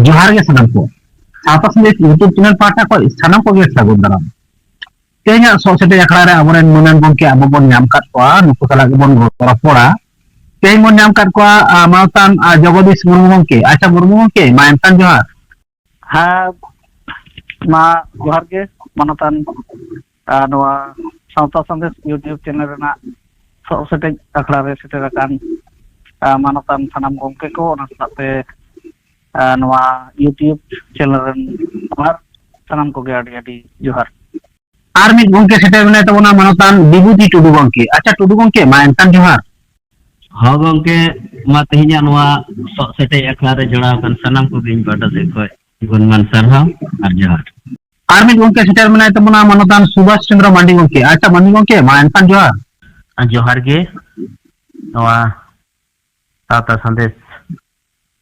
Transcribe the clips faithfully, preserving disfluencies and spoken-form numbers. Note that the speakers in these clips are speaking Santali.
ᱡᱚᱦᱟᱨ ᱜᱮ ᱥᱟᱱᱟᱢ ᱠᱚ᱾ ᱥᱟᱶᱛᱟ ᱥᱟᱸᱫᱮᱥ YouTube ᱪᱮᱱᱮᱞ ᱯᱟᱦᱴᱟ ᱠᱷᱚᱱ ᱥᱟᱱᱟᱢ ᱠᱚᱜᱮ ᱥᱟᱹᱜᱩᱱ ᱫᱟᱨᱟᱢ᱾ ᱛᱮᱦᱮᱧᱟᱜ ᱥᱚᱜ ᱥᱮᱴᱮᱡ ᱟᱠᱷᱲᱟ ᱨᱮ ᱟᱵᱚᱨᱮᱱ ᱢᱟᱹᱱᱟᱱ ᱜᱚᱢᱠᱮ ᱟᱵᱚ ᱵᱚᱱ ᱧᱟᱢ ᱠᱟᱫ ᱠᱚᱣᱟ, ᱱᱩᱠᱩ ᱥᱟᱞᱟᱜ ᱜᱮᱵᱚᱱ ᱨᱚᱯᱚᱲᱟ᱾ ᱛᱮᱦᱮᱧ ᱵᱚᱱ ᱧᱟᱢ ᱠᱟᱫ ᱠᱚᱣᱟ, ᱟ, ᱢᱟᱱᱚᱛᱟᱱ, ᱟ, ᱡᱚᱜᱚᱫᱤᱥ ᱢᱩᱨᱢᱩ ᱜᱚᱢᱠᱮ᱾ ᱟᱪᱪᱷᱟ ᱢᱩᱨᱢᱩ ᱜᱚᱢᱠᱮ, ᱢᱟ ᱮᱱᱠᱷᱟᱱ ᱡᱚᱦᱟᱨ᱾ ᱦᱮᱸ, ᱢᱟ ᱡᱚᱦᱟᱨ ᱜᱮ ᱢᱟᱱᱚᱛᱟᱱ, ᱟ, ᱱᱚᱣᱟ ᱥᱟᱶᱛᱟ ᱥᱟᱸᱫᱮᱥ YouTube ᱪᱮᱱᱮᱞ ᱨᱮᱱᱟᱜ ᱥᱚᱜ ᱥᱮᱴᱮᱡ ᱟᱠᱷᱲᱟ ᱨᱮ ᱥᱮᱴᱮᱨ ᱟᱠᱟᱱ, ᱟ, ᱢᱟᱱᱚᱛᱟᱱ ᱥᱟᱱᱟᱢ ᱜᱚᱢᱠᱮ ᱠᱚ, ᱚᱱᱟ ᱥᱟᱞᱟᱜ ᱛᱮ, ᱟ, ᱱᱚᱣᱟ YouTube ᱪᱮᱱᱮᱞ ᱨᱮᱱ ᱟᱨ ᱥᱟᱱᱟᱢ ᱠᱚᱜᱮ ᱟᱹᱰᱤ ᱟᱹᱰᱤ ᱡᱚᱦᱟᱨ᱾ ᱟᱨ ᱢᱤᱫ ᱜᱚᱢᱠᱮ ᱥᱮᱴᱮᱨ ᱢᱮᱱᱟᱭ ᱛᱟᱵᱚᱱᱟ, ᱢᱟᱱᱚᱛᱟᱱ ᱵᱤᱵᱷᱩᱛᱤ ᱴᱩᱰᱩ ᱜᱚᱢᱠᱮ᱾ ᱟᱪᱪᱷᱟ ᱴᱩᱰᱩ ᱜᱚᱢᱠᱮ, ᱢᱟ ᱮᱱᱠᱷᱟᱱ ᱡᱚᱦᱟᱨ᱾ ᱦᱚᱸ ᱜᱚᱢᱠᱮ, ᱢᱟ ᱛᱮᱦᱮᱧᱟᱜ ᱱᱚᱣᱟ ᱥᱚᱜ ᱥᱮᱴᱮᱡ ᱟᱠᱷᱲᱟ ᱨᱮ ᱡᱚᱲᱟᱣ ᱟᱠᱟᱱ ᱥᱟᱱᱟᱢ ᱠᱚᱜᱮ ᱤᱧ ᱯᱟᱦᱴᱟ ᱥᱮᱫ ᱠᱷᱚᱱ ᱜᱩᱱᱢᱟᱱ ᱥᱟᱨᱦᱟᱣ ᱟᱨ ᱡᱚᱦᱟᱨ᱾ ᱟᱨ ᱢᱤᱫ ᱜᱚᱢᱠᱮ ᱥᱮᱴᱮᱨ ᱢᱮᱱᱟᱭ ᱛᱟᱵᱚᱱᱟ, ᱢᱟᱱᱚᱛᱟᱱ ᱥᱩᱵᱷᱟᱥ ᱪᱚᱱᱫᱨᱚ ᱢᱟᱱᱰᱤ ᱜᱚᱢᱠᱮ᱾ ᱟᱪᱪᱷᱟ ᱢᱟᱱᱰᱤ ᱜᱚᱢᱠᱮ, ᱢᱟ ᱮᱱᱠᱷᱟᱱ ᱡᱚᱦᱟᱨ᱾ ᱟᱨ ᱡᱚᱦᱟᱨ ᱜᱮ᱾ ᱱᱚᱣᱟ ᱥᱟᱶᱛᱟ ᱥᱟᱸᱫᱮᱥ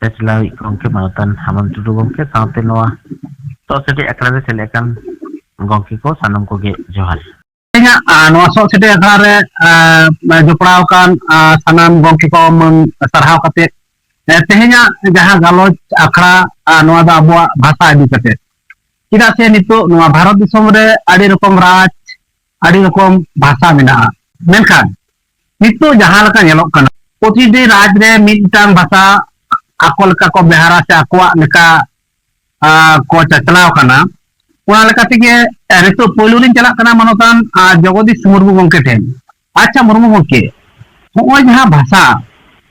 ᱪᱟᱪᱞᱟᱣᱤᱡ ᱜᱚᱢᱠᱮ ᱢᱟᱱᱚᱛᱟᱱ ᱦᱟᱢᱟᱞ ᱴᱩᱰᱩ ᱜᱚᱢᱠᱮ ᱥᱟᱶᱛᱮ ᱱᱚᱣᱟ ᱥᱚᱜ ᱥᱮᱴᱮᱡ ᱟᱠᱷᱲᱟ ᱨᱮ ᱥᱮᱞᱮᱫ ᱟᱠᱟᱱ ᱜᱚᱢᱠᱮ ᱠᱚ ᱥᱟᱱᱟᱢ ᱠᱚᱜᱮ ᱡᱚᱦᱟᱨ᱾ ᱛᱮᱦᱮᱧᱟᱜ, ᱟ, ᱱᱚᱣᱟ ᱥᱚᱜ ᱥᱮᱴᱮᱡ ᱟᱠᱷᱲᱟ ᱨᱮ, ᱟ, ᱡᱚᱯᱲᱟᱣ ᱟᱠᱟᱱ, ᱟ, ᱥᱟᱱᱟᱢ ᱜᱚᱢᱠᱮ ᱠᱚ ᱢᱟᱹᱱ ᱥᱟᱨᱦᱟᱣ ᱠᱟᱛᱮ, ᱮ, ᱛᱮᱦᱮᱧᱟᱜ ᱡᱟᱦᱟᱸ ᱜᱟᱞᱚᱪ ᱟᱠᱷᱲᱟ, ᱟ, ᱱᱚᱣᱟ ᱫᱚ ᱟᱵᱚᱣᱟᱜ ᱵᱷᱟᱥᱟ ᱤᱫᱤ ᱠᱟᱛᱮ᱾ ᱪᱮᱫᱟᱜ ᱥᱮ ᱱᱤᱛᱚᱜ ᱱᱚᱣᱟ ᱵᱷᱟᱨᱚᱛ ᱫᱤᱥᱚᱢ ᱨᱮ ᱟᱹᱰᱤ ᱨᱚᱠᱚᱢ ᱨᱟᱡᱽ, ᱟᱹᱰᱤ ᱨᱚᱠᱚᱢ ᱵᱷᱟᱥᱟ ᱢᱮᱱᱟᱜᱼᱟ, ᱢᱮᱱᱠᱷᱟᱱ ᱱᱤᱛᱚᱜ ᱡᱟᱦᱟᱸ ᱞᱮᱠᱟ ᱧᱮᱞᱚᱜ ᱠᱟᱱᱟ, ᱯᱨᱚᱛᱤᱴᱤ ᱨᱟᱡᱽ ᱨᱮ ᱢᱤᱫᱴᱟᱝ ᱵᱷᱟᱥᱟ ᱟᱠᱚ ᱞᱮᱠᱟ ᱠᱚ ᱵᱮᱣᱦᱟᱨᱟ ᱥᱮ ᱟᱠᱚᱣᱟᱜ ᱞᱮᱠᱟ, ᱟ, ᱠᱚ ᱪᱟᱪᱞᱟᱣ ᱠᱟᱱᱟ᱾ ᱚᱱᱟ ᱞᱮᱠᱟ ᱛᱮᱜᱮ, ᱮ, ᱱᱤᱛᱚᱜ ᱯᱳᱭᱞᱳ ᱞᱤᱧ ᱪᱟᱞᱟᱜ ᱠᱟᱱᱟ ᱢᱟᱱᱚᱛᱟᱱ, ᱟ, ᱡᱚᱜᱚᱫᱤᱥ ᱢᱩᱨᱢᱩ ᱜᱚᱢᱠᱮ ᱴᱷᱮᱱ᱾ ᱟᱪᱪᱷᱟ ᱢᱩᱨᱢᱩ ᱜᱚᱢᱠᱮ, ᱱᱚᱜᱼᱚᱭ ᱡᱟᱦᱟᱸ ᱵᱷᱟᱥᱟ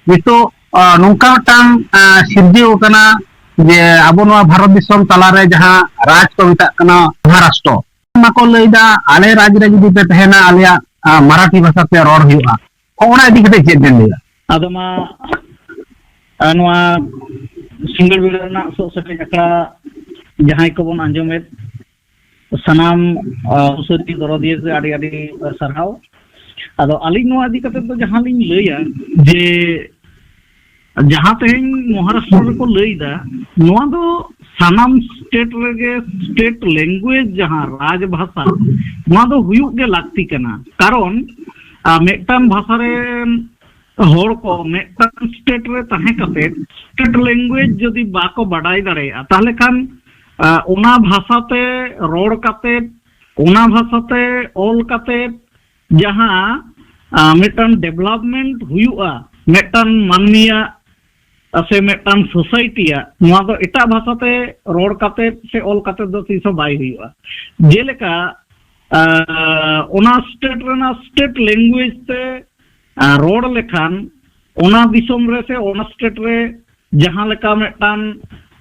ᱱᱤᱛᱚᱜ, ᱟ, ᱱᱚᱝᱠᱟ ᱢᱤᱫᱴᱟᱝ, ᱟ, ᱥᱤᱨᱡᱟᱹᱣ ᱟᱠᱟᱱᱟ ᱡᱮ ᱟᱵᱚ ᱱᱚᱣᱟ ᱵᱷᱟᱨᱚᱛ ᱫᱤᱥᱚᱢ ᱛᱟᱞᱟᱨᱮ ᱡᱟᱦᱟᱸ ᱨᱟᱡᱽ ᱠᱚ ᱢᱮᱛᱟᱜ ᱠᱟᱱᱟ ᱢᱚᱦᱟᱨᱟᱥᱴᱨᱚ, ᱢᱟᱠᱚ ᱞᱟᱹᱭᱫᱟ, ᱟᱞᱮ ᱨᱟᱡᱽ ᱨᱮ ᱡᱩᱫᱤ ᱯᱮ ᱛᱟᱦᱮᱱᱟ, ᱟᱞᱮᱭᱟᱜ, ᱟ, ᱢᱟᱨᱟᱴᱷᱤ ᱵᱷᱟᱥᱟ ᱛᱮ ᱨᱚᱲ ᱦᱩᱭᱩᱜᱼᱟ᱾ ᱦᱚᱸᱜᱼᱚ ᱚᱱᱟ ᱤᱫᱤ ᱠᱟᱛᱮ ᱪᱮᱫ ᱵᱮᱱ ᱞᱟᱹᱭᱟ? ᱟᱫᱚ ᱢᱟ, ᱟ, ᱱᱚᱣᱟ ᱥᱤᱸᱜᱟᱹᱲ ᱵᱮᱲᱟ ᱨᱮᱱᱟᱜ ᱥᱚᱜ ᱥᱮᱴᱮᱡ ᱟᱠᱷᱲᱟ ᱡᱟᱦᱟᱸᱭ ᱠᱚᱵᱚᱱ ᱟᱸᱡᱚᱢᱮᱫ, ᱥᱟᱱᱟᱢ, ᱟ, ᱩᱥᱟᱹᱨᱤ ᱫᱚᱨᱚᱫᱤᱭᱟᱹ ᱠᱚ ᱟᱹᱰᱤ ᱟᱹᱰᱤ ᱥᱟᱨᱦᱟᱣ᱾ ᱟᱫᱚ ᱟᱹᱞᱤᱧ ᱱᱚᱣᱟ ᱤᱫᱤ ᱠᱟᱛᱮ ᱫᱚ ᱡᱟᱦᱟᱸ ᱞᱤᱧ ᱞᱟᱹᱭᱟ ᱡᱮ ᱡᱟᱦᱟᱸ ᱛᱮᱦᱮᱧ ᱢᱚᱦᱟᱨᱟᱥᱴᱨᱚ ᱨᱮᱠᱚ ᱞᱟᱹᱭ ᱮᱫᱟ, ᱱᱚᱣᱟ ᱫᱚ ᱥᱟᱱᱟᱢ ᱥᱴᱮᱴ ᱨᱮᱜᱮ ᱥᱴᱮᱴ ᱞᱮᱝᱜᱩᱭᱮᱡᱽ ᱡᱟᱦᱟᱸ ᱨᱟᱡᱽ ᱵᱷᱟᱥᱟ, ᱱᱚᱣᱟ ᱫᱚ ᱦᱩᱭᱩᱜ ᱜᱮ ᱞᱟᱹᱠᱛᱤ ᱠᱟᱱᱟ᱾ ᱠᱟᱨᱚᱱ, ᱟ, ᱢᱤᱫᱴᱟᱝ ᱵᱷᱟᱥᱟ ᱨᱮ ᱦᱚᱲ ᱠᱚ ᱢᱤᱫᱴᱟᱝ ᱥᱴᱮᱴ ᱨᱮ ᱛᱟᱦᱮᱸ ᱠᱟᱛᱮ ᱥᱴᱮᱴ ᱞᱮᱝᱜᱩᱭᱮᱡᱽ ᱡᱩᱫᱤ ᱵᱟᱠᱚ ᱵᱟᱰᱟᱭ ᱫᱟᱲᱮᱭᱟᱜᱼᱟ, ᱛᱟᱦᱚᱞᱮ ᱠᱷᱟᱱ ᱟᱸ, ᱚᱱᱟ ᱵᱷᱟᱥᱟ ᱛᱮ ᱨᱚᱲ ᱠᱟᱛᱮ, ᱚᱱᱟ ᱵᱷᱟᱥᱟ ᱛᱮ ᱚᱞ ᱠᱟᱛᱮ ᱡᱟᱦᱟᱸ ᱟᱸ, ᱢᱤᱫᱴᱟᱝ ᱰᱮᱵᱷᱞᱚᱯᱢᱮᱱᱴ ᱦᱩᱭᱩᱜᱼᱟ ᱢᱤᱫᱴᱟᱝ ᱢᱟᱹᱱᱢᱤᱭᱟᱜ ᱥᱮ ᱢᱤᱫᱴᱟᱝ ᱥᱳᱥᱟᱭᱴᱤᱭᱟᱜ, ᱱᱚᱣᱟ ᱫᱚ ᱮᱴᱟᱜ ᱵᱷᱟᱥᱟ ᱛᱮ ᱨᱚᱲ ᱠᱟᱛᱮ ᱥᱮ ᱚᱞ ᱠᱟᱛᱮ ᱫᱚ ᱛᱤᱥ ᱦᱚᱸ ᱵᱟᱭ ᱦᱩᱭᱩᱜᱼᱟ᱾ ᱡᱮᱞᱮᱠᱟ ᱟᱸ, ᱚᱱᱟ ᱥᱴᱮᱴ ᱨᱮᱱᱟᱜ ᱥᱴᱮᱴ ᱞᱮᱝᱜᱩᱭᱮᱡᱽ ᱛᱮ ᱟᱸ, ᱨᱚᱲ ᱞᱮᱠᱷᱟᱱ ᱚᱱᱟ ᱫᱤᱥᱚᱢ ᱨᱮ ᱥᱮ ᱚᱱᱟ ᱥᱴᱮᱴ ᱨᱮ ᱡᱟᱦᱟᱸ ᱞᱮᱠᱟ ᱢᱤᱫᱴᱟᱝ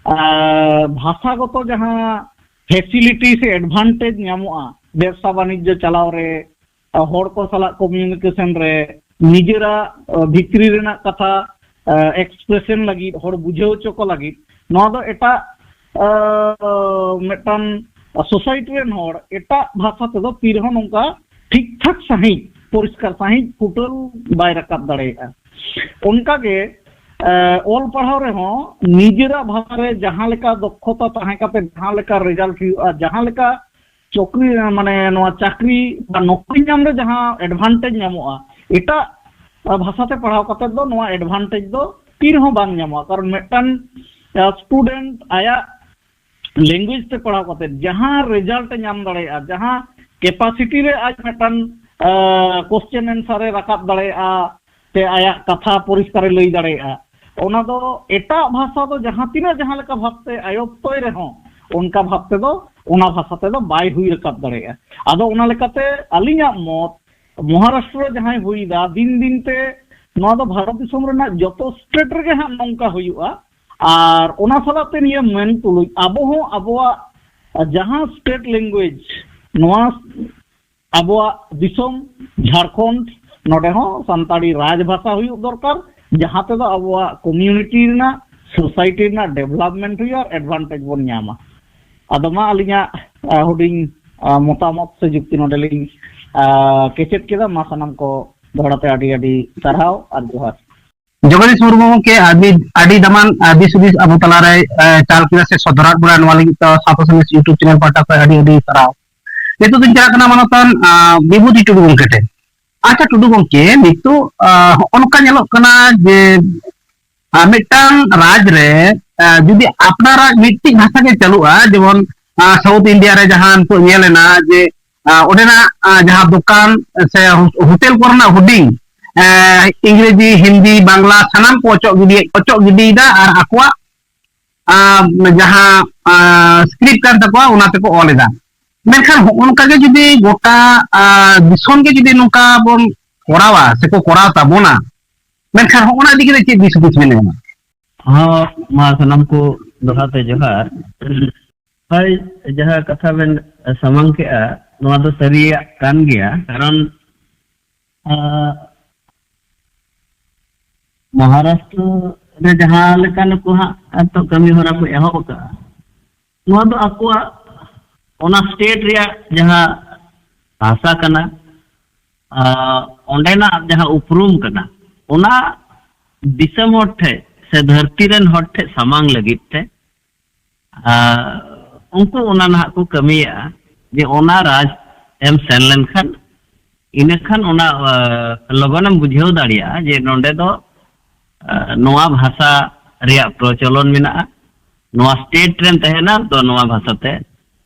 ᱟᱸ, ᱵᱷᱟᱥᱟᱜᱚᱛᱚ ᱡᱟᱦᱟᱸ ᱯᱷᱮᱥᱤᱞᱤᱴᱤ ᱥᱮ ᱮᱰᱵᱷᱟᱱᱴᱮᱡᱽ ᱧᱟᱢᱚᱜᱼᱟ ᱵᱮᱵᱽᱥᱟ ᱵᱟᱱᱤᱡᱽᱡᱚ ᱪᱟᱞᱟᱣ ᱨᱮ, ᱦᱚᱲ ᱠᱚ ᱥᱟᱞᱟᱜ ᱠᱚᱢᱤᱭᱩᱱᱤᱠᱮᱥᱚᱱ ᱨᱮ, ᱱᱤᱡᱮᱨᱟᱜ ᱟᱸ, ᱵᱷᱤᱛᱨᱤ ᱨᱮᱱᱟᱜ ᱠᱟᱛᱷᱟ ᱮᱠᱥᱯᱨᱮᱥᱚᱱ ᱞᱟᱹᱜᱤᱫ, ᱦᱚᱲ ᱵᱩᱡᱷᱟᱹᱣ ᱦᱚᱪᱚ ᱠᱚ ᱞᱟᱹᱜᱤᱫ, ᱱᱚᱣᱟ ᱫᱚ ᱮᱴᱟᱜ ᱟᱸ, ᱢᱤᱫᱴᱟᱝ ᱥᱳᱥᱟᱭᱴᱤ ᱨᱮᱱ ᱦᱚᱲ ᱮᱴᱟᱜ ᱵᱷᱟᱥᱟ ᱛᱮᱫᱚ ᱛᱤ ᱨᱮᱦᱚᱸ ᱱᱚᱝᱠᱟ ᱴᱷᱤᱠ ᱴᱷᱟᱠ ᱥᱟᱺᱦᱤᱡ, ᱯᱚᱨᱤᱥᱠᱟᱨ ᱥᱟᱺᱦᱤᱡ ᱯᱷᱩᱴᱟᱹᱞ ᱵᱟᱭ ᱨᱟᱠᱟᱵ ᱫᱟᱲᱮᱭᱟᱜᱼᱟ᱾ ᱚᱱᱠᱟᱜᱮ ᱮ, ᱚᱞ ᱯᱟᱲᱦᱟᱣ ᱨᱮᱦᱚᱸ ᱱᱤᱡᱮᱨᱟᱜ ᱵᱷᱟᱥᱟ ᱨᱮ ᱡᱟᱦᱟᱸ ᱞᱮᱠᱟ ᱫᱚᱠᱷᱚᱛᱟ ᱛᱟᱦᱮᱸ ᱠᱟᱛᱮ ᱡᱟᱦᱟᱸ ᱞᱮᱠᱟ ᱨᱮᱡᱟᱞᱴ ᱦᱩᱭᱩᱜᱼᱟ, ᱡᱟᱦᱟᱸ ᱞᱮᱠᱟ ᱪᱟᱹᱠᱨᱤ, ᱢᱟᱱᱮ ᱱᱚᱣᱟ ᱪᱟᱹᱠᱨᱤ ᱵᱟ ᱱᱚᱠᱨᱤ ᱧᱟᱢ ᱨᱮ ᱡᱟᱦᱟᱸ ᱮᱰᱵᱷᱟᱱᱴᱮᱡᱽ ᱧᱟᱢᱚᱜᱼᱟ, ᱮᱴᱟᱜ ᱵᱷᱟᱥᱟ ᱛᱮ ᱯᱟᱲᱦᱟᱣ ᱠᱟᱛᱮ ᱫᱚ ᱱᱚᱣᱟ ᱮᱰᱵᱷᱟᱱᱴᱮᱡᱽ ᱫᱚ ᱛᱤ ᱨᱮᱦᱚᱸ ᱵᱟᱝ ᱧᱟᱢᱚᱜᱼᱟ᱾ ᱠᱟᱨᱚᱱ ᱢᱤᱫᱴᱟᱝ ᱥᱴᱩᱰᱮᱱᱴ ᱟᱭᱟᱜ ᱞᱮᱝᱜᱩᱭᱮᱡᱽ ᱛᱮ ᱯᱟᱲᱦᱟᱣ ᱠᱟᱛᱮ ᱡᱟᱦᱟᱸ ᱨᱮᱡᱟᱞᱴ ᱮ ᱧᱟᱢ ᱫᱟᱲᱮᱭᱟᱜᱼᱟ, ᱡᱟᱦᱟᱸ ᱠᱮᱯᱟᱥᱤᱴᱤ ᱨᱮ ᱟᱡ ᱢᱤᱫᱴᱟᱝ ᱠᱚᱥᱪᱮᱱ ᱮᱱᱥᱟᱨ ᱮ ᱨᱟᱠᱟᱵ ᱫᱟᱲᱮᱭᱟᱜᱼᱟ, ᱥᱮ ᱟᱭᱟᱜ ᱠᱟᱛᱷᱟ ᱯᱚᱨᱤᱥᱠᱟᱨ ᱮ ᱞᱟᱹᱭ ᱫᱟᱲᱮᱭᱟᱜᱼᱟ, ᱚᱱᱟ ᱫᱚ ᱮᱴᱟᱜ ᱵᱷᱟᱥᱟ ᱫᱚ ᱡᱟᱦᱟᱸ ᱛᱤᱱᱟᱹᱜ ᱡᱟᱦᱟᱸ ᱞᱮᱠᱟ ᱵᱷᱟᱵᱛᱮ ᱟᱭᱚᱛᱛᱚᱭ ᱨᱮᱦᱚᱸ ᱚᱱᱠᱟ ᱵᱷᱟᱵ ᱛᱮᱫᱚ ᱚᱱᱟ ᱵᱷᱟᱥᱟ ᱛᱮᱫᱚ ᱵᱟᱭ ᱦᱩᱭ ᱨᱟᱠᱟᱵ ᱫᱟᱲᱮᱭᱟᱜᱼᱟ᱾ ᱟᱫᱚ ᱚᱱᱟ ᱞᱮᱠᱟᱛᱮ ᱟᱹᱞᱤᱧᱟᱜ ᱢᱚᱛ, ᱢᱚᱦᱟᱨᱟᱥᱴᱨᱚ ᱡᱟᱦᱟᱸᱭ ᱦᱩᱭ ᱮᱫᱟ, ᱫᱤᱱ ᱫᱤᱱ ᱛᱮ ᱱᱚᱣᱟ ᱫᱚ ᱵᱷᱟᱨᱚᱛ ᱫᱤᱥᱚᱢ ᱨᱮᱱᱟᱜ ᱡᱚᱛᱚ ᱥᱴᱮᱴ ᱨᱮᱜᱮ ᱦᱟᱸᱜ ᱱᱚᱝᱠᱟ ᱦᱩᱭᱩᱜᱼᱟ᱾ ᱟᱨ ᱚᱱᱟ ᱥᱟᱞᱟᱜ ᱛᱮ ᱱᱤᱭᱟᱹ ᱢᱮᱱ ᱛᱩᱞᱩᱡ ᱟᱵᱚ ᱦᱚᱸ ᱟᱵᱚᱣᱟᱜ ᱡᱟᱦᱟᱸ ᱥᱴᱮᱴ ᱞᱮᱝᱜᱩᱭᱮᱡᱽ, ᱱᱚᱣᱟ ᱟᱵᱚᱣᱟᱜ ᱫᱤᱥᱚᱢ ᱡᱷᱟᱲᱠᱷᱚᱸᱰ, ᱱᱚᱰᱮ ᱦᱚᱸ ᱥᱟᱱᱛᱟᱲᱤ ᱨᱟᱡᱽ ᱵᱷᱟᱥᱟ ᱦᱩᱭᱩᱜ ᱫᱚᱨᱠᱟᱨ, ᱡᱟᱦᱟᱸ ᱛᱮᱫᱚ ᱟᱵᱚᱣᱟᱜ ᱠᱚᱢᱤᱭᱩᱱᱤᱴᱤ ᱨᱮᱱᱟᱜ, ᱥᱳᱥᱟᱭᱴᱤ ᱨᱮᱱᱟᱜ ᱰᱮᱵᱷᱞᱚᱯᱢᱮᱱᱴ ᱦᱩᱭᱩᱜᱼᱟ ᱟᱨ ᱮᱰᱵᱷᱟᱱᱴᱮᱡᱽ ᱵᱚᱱ ᱧᱟᱢᱟ᱾ ᱟᱫᱚ ᱢᱟ ᱟᱹᱞᱤᱧᱟᱜ ᱟᱸ, ᱦᱩᱰᱤᱧ ᱟᱸ, ᱢᱚᱛᱟᱢᱚᱛ ᱥᱮ ᱡᱩᱠᱛᱤ ᱱᱚᱰᱮ ᱞᱤᱧ ᱟᱸ, ᱠᱮᱪᱮᱫ ᱠᱮᱫᱟ᱾ ᱢᱟ ᱥᱟᱱᱟᱢ ᱠᱚ ᱫᱚᱦᱲᱟ ᱛᱮ ᱟᱹᱰᱤ ᱟᱹᱰᱤ ᱥᱟᱨᱦᱟᱣ ᱟᱨ ᱡᱚᱦᱟᱨ᱾ ᱡᱚᱜᱚᱫᱤᱥ ᱢᱩᱨᱢᱩ ᱜᱚᱢᱠᱮ, ᱟᱹᱰᱤ, ᱟᱹᱰᱤ ᱫᱟᱢᱟᱱ, ᱟᱹᱰᱤ ᱥᱩᱫᱤᱥ ᱟᱵᱚ ᱛᱟᱞᱟᱨᱮ, ᱮ, ᱪᱟᱞ ᱠᱮᱫᱟ ᱥᱮ ᱥᱚᱫᱚᱨᱟᱜ ᱵᱚᱱᱟ᱾ ᱱᱚᱣᱟ ᱞᱟᱹᱜᱤᱫ ᱛᱮ ᱥᱟᱶᱛᱟ ᱥᱟᱸᱫᱮᱥ YouTube ᱪᱮᱱᱮᱞ ᱯᱟᱦᱴᱟ ᱠᱷᱚᱱ ᱟᱹᱰᱤ, ᱟᱹᱰᱤ ᱥᱟᱨᱦᱟᱣ᱾ ᱱᱤᱛᱚᱜ ᱫᱚᱧ ᱪᱟᱞᱟᱜ ᱠᱟᱱᱟ ᱢᱟᱱᱚᱛᱟᱱ, ᱟ, ᱵᱤᱵᱷᱩᱛᱤ ᱴᱩᱰᱩ ᱜᱚᱢᱠᱮ ᱴᱷᱮᱱ᱾ ᱟᱪᱪᱷᱟ ᱴᱩᱰᱩ ᱜᱚᱢᱠᱮ, ᱱᱤᱛᱚᱜ ᱟᱸ, ᱦᱚᱸᱜᱼᱚ ᱱᱚᱝᱠᱟ ᱧᱮᱞᱚᱜ ᱠᱟᱱᱟ ᱡᱮ ᱟᱸ, ᱢᱤᱫᱴᱟᱝ ᱨᱟᱡᱽ ᱨᱮ ᱟᱸ, ᱡᱩᱫᱤ ᱟᱯᱱᱟᱨᱟᱜ ᱢᱤᱫᱴᱤᱡ ᱵᱷᱟᱥᱟ ᱜᱮ ᱪᱟᱹᱞᱩᱜᱼᱟ, ᱡᱮᱢᱚᱱ ᱟᱸ, ᱥᱟᱣᱩᱛᱷ ᱤᱱᱰᱤᱭᱟ ᱨᱮ ᱡᱟᱦᱟᱸ ᱱᱤᱛᱚᱜ ᱧᱮᱞ ᱮᱱᱟ ᱡᱮ ᱟᱸ, ᱚᱸᱰᱮᱱᱟᱜ ᱟᱸ, ᱡᱟᱦᱟᱸ ᱫᱚᱠᱟᱱ ᱥᱮ ᱦᱳ- ᱦᱳᱴᱮᱞ ᱠᱚᱨᱮᱱᱟᱜ ᱦᱩᱰᱤᱧ ᱟᱸ, ᱤᱝᱨᱮᱡᱤ, ᱦᱤᱱᱫᱤ, ᱵᱟᱝᱞᱟ ᱥᱟᱱᱟᱢ ᱠᱚ ᱚᱪᱚᱜ ᱜᱤᱰᱤ ᱚᱪᱚᱜ ᱜᱤᱰᱤᱭᱮᱫᱟ ᱟᱨ ᱟᱠᱚᱣᱟᱜ ᱟᱸ, ᱡᱟᱦᱟᱸ ᱥᱠᱨᱤᱯᱴ ᱠᱟᱱ ᱛᱟᱠᱚᱣᱟ ᱚᱱᱟ ᱛᱮᱠᱚ ᱚᱞ ᱮᱫᱟ᱾ ᱢᱮᱱᱠᱷᱟᱱ ᱦᱚᱸᱜᱼᱚ ᱱᱚᱝᱠᱟ ᱜᱮ ᱡᱩᱫᱤ ᱜᱚᱴᱟ ᱟᱸ, ᱫᱤᱥᱚᱢ ᱜᱮ ᱡᱩᱫᱤ ᱱᱚᱝᱠᱟ ᱵᱚᱱ ᱠᱚᱨᱟᱣᱟ ᱥᱮᱠᱚ ᱠᱚᱨᱟᱣ ᱛᱟᱵᱚᱱᱟ, ᱢᱮᱱᱠᱷᱟᱱ ᱦᱚᱸᱜᱼᱚ ᱱᱟ ᱤᱫᱤ ᱠᱟᱛᱮ ᱪᱮᱫ ᱫᱤᱥ ᱦᱩᱫᱤᱥ ᱵᱮᱱ ᱮᱢᱟ? ᱦᱚᱸ, ᱢᱟ ᱥᱟᱱᱟᱢ ᱠᱚ ᱫᱚᱦᱲᱟ ᱛᱮ ᱡᱚᱦᱟᱨ᱾ ᱦᱳᱭ, ᱡᱟᱦᱟᱸ ᱠᱟᱛᱷᱟ ᱵᱮᱱ ᱥᱟᱢᱟᱝ ᱠᱮᱜᱼᱟ, ᱱᱚᱣᱟ ᱫᱚ ᱥᱟᱹᱨᱤᱭᱟᱜ ᱠᱟᱱ ᱜᱮᱭᱟ᱾ ᱠᱟᱨᱚᱱ, ᱟᱸ, ᱢᱚᱦᱟᱨᱟᱥᱴᱨᱚ ᱨᱮ ᱡᱟᱦᱟᱸ ᱞᱮᱠᱟ ᱱᱩᱠᱩ ᱦᱟᱸᱜ ᱱᱤᱛᱚᱜ ᱠᱟᱹᱢᱤ ᱦᱚᱨᱟ ᱠᱚ ᱮᱦᱚᱵ ᱟᱠᱟᱫᱼᱟ, ᱱᱚᱣᱟ ᱫᱚ ᱟᱠᱚᱣᱟᱜ ᱚᱱᱟ ᱥᱴᱮᱴ ᱨᱮᱭᱟᱜ ᱡᱟᱦᱟᱸ ᱵᱷᱟᱥᱟ ᱠᱟᱱᱟ, ᱟᱸ, ᱚᱸᱰᱮᱱᱟᱜ ᱡᱟᱦᱟᱸ ᱩᱯᱨᱩᱢ ᱠᱟᱱᱟ, ᱚᱱᱟ ᱫᱤᱥᱚᱢ ᱦᱚᱲ ᱴᱷᱮᱱ ᱥᱮ ᱫᱷᱟᱹᱨᱛᱤ ᱨᱮᱱ ᱦᱚᱲ ᱴᱷᱮᱱ ᱥᱟᱢᱟᱝ ᱞᱟᱹᱜᱤᱫ ᱛᱮ, ᱟᱸ, ᱩᱱᱠᱩ ᱚᱱᱟ ᱱᱟᱦᱟᱜ ᱠᱚ ᱠᱟᱹᱢᱤᱭᱮᱫᱼᱟ ᱡᱮ ᱚᱱᱟ ᱨᱟᱡᱽ ᱮᱢ ᱥᱮᱱ ᱞᱮᱱᱠᱷᱟᱱ ᱤᱱᱟᱹᱠᱷᱟᱱ ᱚᱱᱟ, ᱟᱸ, ᱞᱚᱜᱚᱱᱮᱢ ᱵᱩᱡᱷᱟᱹᱣ ᱫᱟᱲᱮᱭᱟᱜᱼᱟ ᱡᱮ ᱱᱚᱰᱮ ᱫᱚ, ᱟᱸ, ᱱᱚᱣᱟ ᱵᱷᱟᱥᱟ ᱨᱮᱭᱟᱜ ᱯᱨᱚᱪᱚᱞᱚᱱ ᱢᱮᱱᱟᱜᱼᱟ, ᱱᱚᱣᱟ ᱥᱴᱮᱴ ᱨᱮᱢ ᱛᱟᱦᱮᱱᱟ ᱛᱚ ᱱᱚᱣᱟ ᱵᱷᱟᱥᱟ ᱛᱮ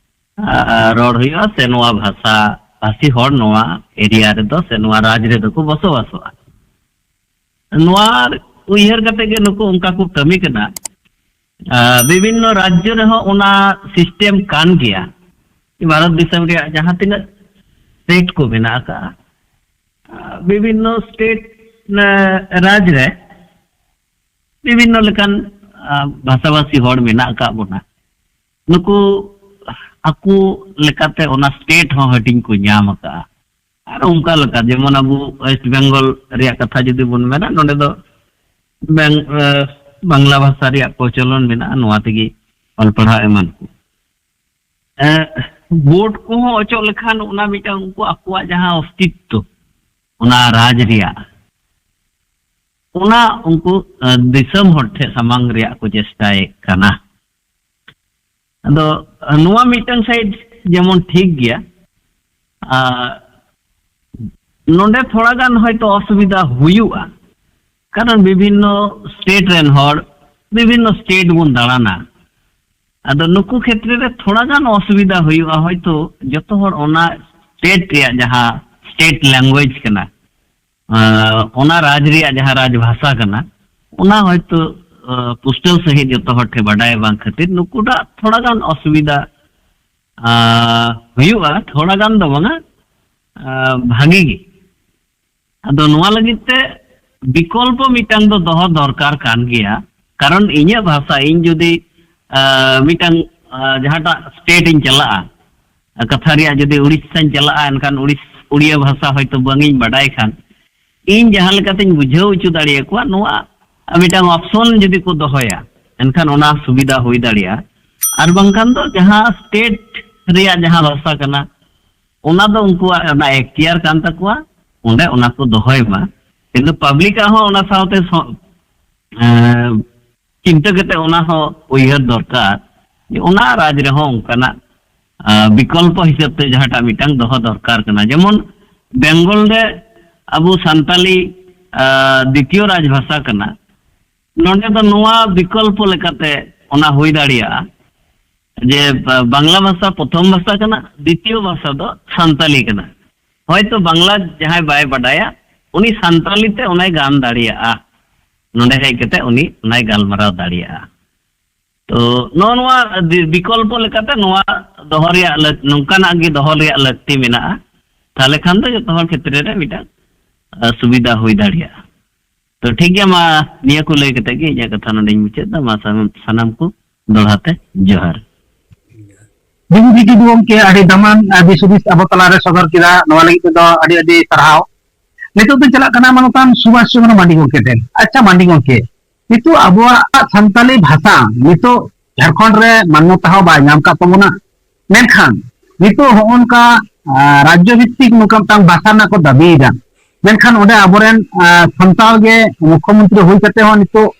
ᱟᱨ ᱨᱚᱲ ᱦᱩᱭᱩᱜᱼᱟ, ᱥᱮ ᱱᱚᱣᱟ ᱵᱷᱟᱥᱟ ᱵᱷᱟᱥᱤ ᱦᱚᱲ ᱱᱚᱣᱟ ᱮᱨᱤᱭᱟ ᱨᱮᱫᱚ ᱥᱮ ᱱᱚᱣᱟ ᱨᱟᱡᱽ ᱨᱮᱫᱚ ᱠᱚ ᱵᱚᱥᱚᱵᱟᱥᱚᱜᱼᱟ᱾ ᱱᱚᱣᱟ ᱩᱭᱦᱟᱹᱨ ᱠᱟᱛᱮ ᱜᱮ ᱱᱩᱠᱩ ᱚᱱᱠᱟ ᱠᱚ ᱠᱟᱹᱢᱤ ᱠᱟᱱᱟ᱾ ᱟᱨ ᱵᱤᱵᱷᱤᱱᱱᱚ ᱨᱟᱡᱽᱡᱚ ᱨᱮᱦᱚᱸ ᱚᱱᱟ ᱥᱤᱥᱴᱮᱢ ᱠᱟᱱ ᱜᱮᱭᱟ᱾ ᱵᱷᱟᱨᱚᱛ ᱫᱤᱥᱚᱢ ᱨᱮᱭᱟᱜ ᱡᱟᱦᱟᱸ ᱛᱤᱱᱟᱹᱜ ᱥᱴᱮᱴ ᱠᱚ ᱢᱮᱱᱟᱜ ᱟᱠᱟᱫᱼᱟ, ᱵᱤᱵᱷᱤᱱᱱᱚ ᱥᱴᱮᱴ, ᱨᱟᱡᱽ ᱨᱮ ᱵᱤᱵᱷᱤᱱᱱᱚ ᱞᱮᱠᱟᱱ, ᱟᱸ, ᱵᱷᱟᱥᱟᱵᱷᱟᱥᱤ ᱦᱚᱲ ᱢᱮᱱᱟᱜ ᱟᱠᱟᱫ ᱵᱚᱱᱟ᱾ ᱱᱩᱠᱩ ᱟᱠᱚ ᱞᱮᱠᱟᱛᱮ ᱚᱱᱟ ᱥᱴᱮᱴ ᱦᱚᱸ ᱦᱟᱹᱴᱤᱧ ᱠᱚ ᱧᱟᱢ ᱟᱠᱟᱫᱼᱟ᱾ ᱟᱨ ᱚᱱᱠᱟ ᱞᱮᱠᱟ ᱡᱮᱢᱚᱱ ᱟᱵᱚ ᱳᱭᱮᱥᱴ ᱵᱮᱝᱜᱚᱞ ᱨᱮᱭᱟᱜ ᱠᱟᱛᱷᱟ ᱡᱩᱫᱤ ᱵᱚᱱ ᱢᱮᱱᱟ, ᱱᱚᱰᱮ ᱫᱚ ᱵᱮᱝ-, ᱮ, ᱵᱟᱝᱞᱟ ᱵᱷᱟᱥᱟ ᱨᱮᱭᱟᱜ ᱯᱨᱚᱪᱚᱞᱚᱱ ᱢᱮᱱᱟᱜᱼᱟ, ᱱᱚᱣᱟ ᱛᱮᱜᱮ ᱚᱞ ᱯᱟᱲᱦᱟᱣ ᱮᱢᱟᱱ ᱠᱚ᱾ ᱮ, ᱵᱳᱨᱰ ᱠᱚᱦᱚᱸ ᱚᱪᱚᱜ ᱞᱮᱠᱷᱟᱱ ᱚᱱᱟ ᱢᱤᱫᱴᱟᱝ ᱩᱱᱠᱩ ᱟᱠᱚᱣᱟᱜ ᱡᱟᱦᱟᱸ ᱚᱥᱛᱤᱛᱛᱚ, ᱚᱱᱟ ᱨᱟᱡᱽ ᱨᱮᱭᱟᱜ, ᱚᱱᱟ ᱩᱱᱠᱩ, ᱮ, ᱫᱤᱥᱚᱢ ᱦᱚᱲ ᱴᱷᱮᱱ ᱥᱟᱢᱟᱝ ᱨᱮᱭᱟᱜ ᱠᱚ ᱪᱮᱥᱴᱟᱭᱮᱫ ᱠᱟᱱᱟ᱾ ᱟᱫᱚ, ᱮ, ᱱᱚᱣᱟ ᱢᱤᱫᱴᱟᱝ ᱥᱟᱭᱤᱰ ᱡᱮᱢᱚᱱ ᱴᱷᱤᱠ ᱜᱮᱭᱟ, ᱟᱨ ᱱᱚᱰᱮ ᱛᱷᱚᱲᱟ ᱜᱟᱱ ᱦᱚᱭᱛᱳ ᱚᱥᱩᱵᱤᱫᱷᱟ ᱦᱩᱭᱩᱜᱼᱟ, ᱠᱟᱨᱚᱱ ᱵᱤᱵᱷᱤᱱᱱᱚ ᱥᱴᱮᱴ ᱨᱮᱱ ᱦᱚᱲ ᱵᱤᱵᱷᱤᱱᱱᱚ ᱥᱴᱮᱴ ᱵᱚᱱ ᱫᱟᱬᱟᱱᱟ᱾ ᱟᱫᱚ ᱱᱩᱠᱩ ᱠᱷᱮᱛᱨᱮ ᱨᱮ ᱛᱷᱚᱲᱟ ᱜᱟᱱ ᱚᱥᱩᱵᱤᱫᱷᱟ ᱦᱩᱭᱩᱜᱼᱟ, ᱦᱚᱭᱛᱳ ᱡᱚᱛᱚ ᱦᱚᱲ ᱚᱱᱟ ᱥᱴᱮᱴ ᱨᱮᱭᱟᱜ ᱡᱟᱦᱟᱸ ᱥᱴᱮᱴ ᱞᱮᱝᱜᱩᱭᱮᱡᱽ ᱠᱟᱱᱟ, ᱟᱸ, ᱚᱱᱟ ᱨᱟᱡᱽ ᱨᱮᱭᱟᱜ ᱡᱟᱦᱟᱸ ᱨᱟᱡᱽ ᱵᱷᱟᱥᱟ ᱠᱟᱱᱟ, ᱚᱱᱟ ᱦᱚᱭᱛᱳ, ᱟᱸ, ᱯᱩᱥᱴᱟᱹᱣ ᱥᱟᱺᱦᱤᱡ ᱡᱚᱛᱚ ᱦᱚᱲ ᱴᱷᱮᱱ ᱵᱟᱰᱟᱭ ᱵᱟᱝ ᱠᱷᱟᱹᱛᱤᱨ ᱱᱩᱠᱩᱴᱟᱜ ᱛᱷᱚᱲᱟ ᱜᱟᱱ ᱚᱥᱩᱵᱤᱫᱷᱟ, ᱟᱸ, ᱦᱩᱭᱩᱜᱼᱟ, ᱛᱷᱚᱲᱟ ᱜᱟᱱ ᱫᱚ ᱵᱟᱝᱟ, ᱟᱸ, ᱵᱷᱟᱜᱤ ᱜᱮ᱾ ᱟᱫᱚ ᱱᱚᱣᱟ ᱞᱟᱹᱜᱤᱫ ᱛᱮ ᱵᱤᱠᱚᱞᱯᱚ ᱢᱤᱫᱴᱟᱝ ᱫᱚ ᱫᱚᱦᱚ ᱫᱚᱨᱠᱟᱨ ᱠᱟᱱ ᱜᱮᱭᱟ, ᱠᱟᱨᱚᱱ ᱤᱧᱟᱹᱜ ᱵᱷᱟᱥᱟ, ᱤᱧ ᱡᱩᱫᱤ, ᱟᱸ, ᱢᱤᱫᱴᱟᱝ, ᱟᱸ, ᱡᱟᱦᱟᱸᱴᱟᱜ ᱥᱴᱮᱴ ᱤᱧ ᱪᱟᱞᱟᱜᱼᱟ, ᱠᱟᱛᱷᱟ ᱨᱮᱭᱟᱜ ᱡᱩᱫᱤ ᱩᱲᱤᱥᱥᱟᱧ ᱪᱟᱞᱟᱜᱼᱟ, ᱮᱱᱠᱷᱟᱱ ᱩᱲᱤᱥ-, ᱩᱲᱤᱭᱟ ᱵᱷᱟᱥᱟ ᱦᱚᱭᱛᱳ ᱵᱟᱝ ᱤᱧ ᱵᱟᱰᱟᱭ ᱠᱷᱟᱱ, ᱤᱧ ᱡᱟᱦᱟᱸ ᱞᱮᱠᱟᱛᱤᱧ ᱵᱩᱡᱷᱟᱹᱣ ᱦᱚᱪᱚ ᱫᱟᱲᱮᱭᱟᱠᱚᱣᱟ, ᱱᱚᱣᱟ ᱢᱤᱫᱴᱟᱝ ᱚᱯᱥᱚᱱ ᱡᱩᱫᱤ ᱠᱚ ᱫᱚᱦᱚᱭᱟ, ᱮᱱᱠᱷᱟᱱ ᱚᱱᱟ ᱥᱩᱵᱤᱫᱷᱟ ᱦᱩᱭ ᱫᱟᱲᱮᱭᱟᱜᱼᱟ᱾ ᱟᱨ ᱵᱟᱝᱠᱷᱟᱱ ᱫᱚ ᱡᱟᱦᱟᱸ ᱥᱴᱮᱴ ᱨᱮᱭᱟᱜ ᱡᱟᱦᱟᱸ ᱵᱷᱟᱥᱟ ᱠᱟᱱᱟ, ᱚᱱᱟ ᱫᱚ ᱩᱱᱠᱩᱣᱟᱜ ᱚᱱᱟ ᱮᱠᱴᱤᱭᱟᱨ ᱠᱟᱱ ᱛᱟᱠᱚᱣᱟ, ᱚᱸᱰᱮ ᱚᱱᱟ ᱠᱚ ᱫᱚᱦᱚᱭ ᱢᱟ᱾ ᱠᱤᱱᱛᱩ ᱯᱟᱵᱽᱞᱤᱠᱟᱜ ᱦᱚᱸ ᱚᱱᱟ ᱥᱟᱶᱛᱮ ᱥᱚ-, ᱮᱸ, ᱪᱤᱱᱛᱟᱹ ᱠᱟᱛᱮ ᱚᱱᱟ ᱦᱚᱸ ᱩᱭᱦᱟᱹᱨ ᱫᱚᱨᱠᱟᱨ ᱡᱮ ᱚᱱᱟ ᱨᱟᱡᱽ ᱨᱮᱦᱚᱸ ᱚᱱᱠᱟᱱᱟᱜ, ᱟᱸ, ᱵᱤᱠᱚᱞᱯᱚ ᱦᱤᱥᱟᱹᱵ ᱛᱮ ᱡᱟᱦᱟᱸᱴᱟᱜ ᱢᱤᱫᱴᱟᱝ ᱫᱚᱦᱚ ᱫᱚᱨᱠᱟᱨ ᱠᱟᱱᱟ᱾ ᱡᱮᱢᱚᱱ ᱵᱮᱝᱜᱚᱞ ᱨᱮ ᱟᱵᱚ ᱥᱟᱱᱛᱟᱞᱤ, ᱟᱸ, ᱫᱤᱛᱤᱭᱚ ᱨᱟᱡᱽ ᱵᱷᱟᱥᱟ ᱠᱟᱱᱟ, ᱱᱚᱰᱮ ᱫᱚ ᱱᱚᱣᱟ ᱵᱤᱠᱚᱞᱯᱚ ᱞᱮᱠᱟᱛᱮ ᱚᱱᱟ ᱦᱩᱭ ᱫᱟᱲᱮᱭᱟᱜᱼᱟ ᱡᱮ ᱵᱟ-, ᱵᱟᱝᱞᱟ ᱵᱷᱟᱥᱟ ᱯᱨᱚᱛᱷᱚᱢ ᱵᱷᱟᱥᱟ ᱠᱟᱱᱟ, ᱫᱤᱛᱤᱭᱚ ᱵᱷᱟᱥᱟ ᱫᱚ ᱥᱟᱱᱛᱟᱞᱤ ᱠᱟᱱᱟ᱾ ᱦᱚᱭᱛᱚ ᱵᱟᱝᱞᱟ ᱡᱟᱦᱟᱸᱭ ᱵᱟᱭ ᱵᱟᱰᱟᱭᱟ, ᱩᱱᱤ ᱥᱟᱱᱛᱟᱞᱤ ᱛᱮ ᱚᱱᱟᱭ ᱜᱟᱱ ᱫᱟᱲᱮᱭᱟᱜᱼᱟ, ᱱᱚᱰᱮ ᱦᱮᱡ ᱠᱟᱛᱮ ᱩᱱᱤ ᱚᱱᱟᱭ ᱜᱟᱞᱢᱟᱨᱟᱣ ᱫᱟᱲᱮᱭᱟᱜᱼᱟ᱾ ᱛᱚ ᱱᱚᱜᱼᱚ ᱱᱚᱣᱟ ᱫᱤ-, ᱵᱤᱠᱚᱞᱯᱚ ᱞᱮᱠᱟᱛᱮ ᱱᱚᱣᱟ ᱫᱚᱦᱚ ᱨᱮᱭᱟᱜ ᱞᱟᱹᱠ-, ᱱᱚᱝᱠᱟᱱᱟᱜ ᱜᱮ ᱫᱚᱦᱚ ᱨᱮᱭᱟᱜ ᱞᱟᱹᱠᱛᱤ ᱢᱮᱱᱟᱜᱼᱟ᱾ ᱛᱟᱦᱞᱮ ᱠᱷᱟᱱ ᱫᱚ ᱡᱚᱛᱚ ᱦᱚᱲ ᱠᱷᱮᱛᱨᱮ ᱨᱮ ᱢᱤᱫᱴᱟᱝ, ᱟ, ᱥᱩᱵᱤᱫᱷᱟ ᱦᱩᱭ ᱫᱟᱲᱮᱭᱟᱜᱼᱟ᱾ ᱛᱚ ᱴᱷᱤᱠ ᱜᱮᱭᱟ, ᱢᱟ ᱱᱤᱭᱟᱹ ᱠᱚ ᱞᱟᱹᱭ ᱠᱟᱛᱮ ᱜᱮ ᱤᱧᱟᱹᱜ ᱠᱟᱛᱷᱟ ᱱᱚᱰᱮᱧ ᱢᱩᱪᱟᱹᱫ ᱫᱟ᱾ ᱢᱟ ᱥᱟᱱᱟᱢ, ᱥᱟᱱᱟᱢ ᱠᱚ ᱫᱚᱦᱲᱟ ᱛᱮ ᱡᱚᱦᱟᱨ᱾ ᱵᱤᱵᱷᱩ ᱵᱤᱡᱤᱛ ᱜᱚᱢᱠᱮ, ᱟᱹᱰᱤ ᱫᱟᱢᱟᱱ, ᱟᱹᱰᱤ ᱥᱩᱫᱤᱥ ᱟᱵᱚ ᱛᱟᱞᱟᱨᱮ ᱥᱚᱫᱚᱨ ᱠᱮᱫᱟ᱾ ᱱᱚᱣᱟ ᱞᱟᱹᱜᱤᱫ ᱛᱮᱫᱚ ᱟᱹᱰᱤ ᱟᱹᱰᱤ ᱥᱟᱨᱦᱟᱣ᱾ ᱱᱤᱛᱚᱜ ᱫᱚ ᱪᱟᱞᱟᱜ ᱠᱟᱱᱟ ᱢᱟᱱᱚᱛᱟᱱ ᱥᱩᱵᱷᱟᱥ ᱪᱚᱸᱫᱽᱨᱚ ᱢᱟᱱᱰᱤ ᱜᱚᱢᱠᱮ ᱴᱷᱮᱱ᱾ ᱟᱪᱪᱷᱟ ᱢᱟᱱᱰᱤ ᱜᱚᱢᱠᱮ, ᱱᱤᱛᱚᱜ ᱟᱵᱚᱣᱟᱜ ᱥᱟᱱᱛᱟᱞᱤ ᱵᱷᱟᱥᱟ ᱱᱤᱛᱚᱜ ᱡᱷᱟᱲᱠᱷᱚᱸᱰ ᱨᱮ ᱢᱟᱱᱭᱚᱛᱟ ᱦᱚᱸ ᱵᱟᱭ ᱧᱟᱢ ᱠᱟᱜ ᱛᱟᱵᱚᱱᱟ, ᱢᱮᱱᱠᱷᱟᱱ ᱱᱤᱛᱚᱜ ᱦᱚᱸᱜᱼᱚ ᱱᱚᱝᱠᱟ, ᱟᱸ, ᱨᱟᱡᱽᱡᱚ ᱵᱷᱤᱛᱛᱤᱠ ᱱᱚᱝᱠᱟ ᱢᱤᱫᱴᱟᱝ ᱵᱷᱟᱥᱟ ᱨᱮᱱᱟᱜ ᱠᱚ ᱫᱟᱹᱵᱤᱭᱮᱫᱟ, ᱢᱮᱱᱠᱷᱟᱱ ᱚᱸᱰᱮ ᱟᱵᱚᱨᱮᱱ, ᱟᱸ, ᱥᱟᱱᱛᱟᱲ ᱜᱮ ᱢᱩᱠᱷᱭᱚᱢᱚᱱᱛᱨᱤ ᱦᱩᱭ ᱠᱟᱛᱮ ᱦᱚᱸ ᱱᱤᱛᱚᱜ,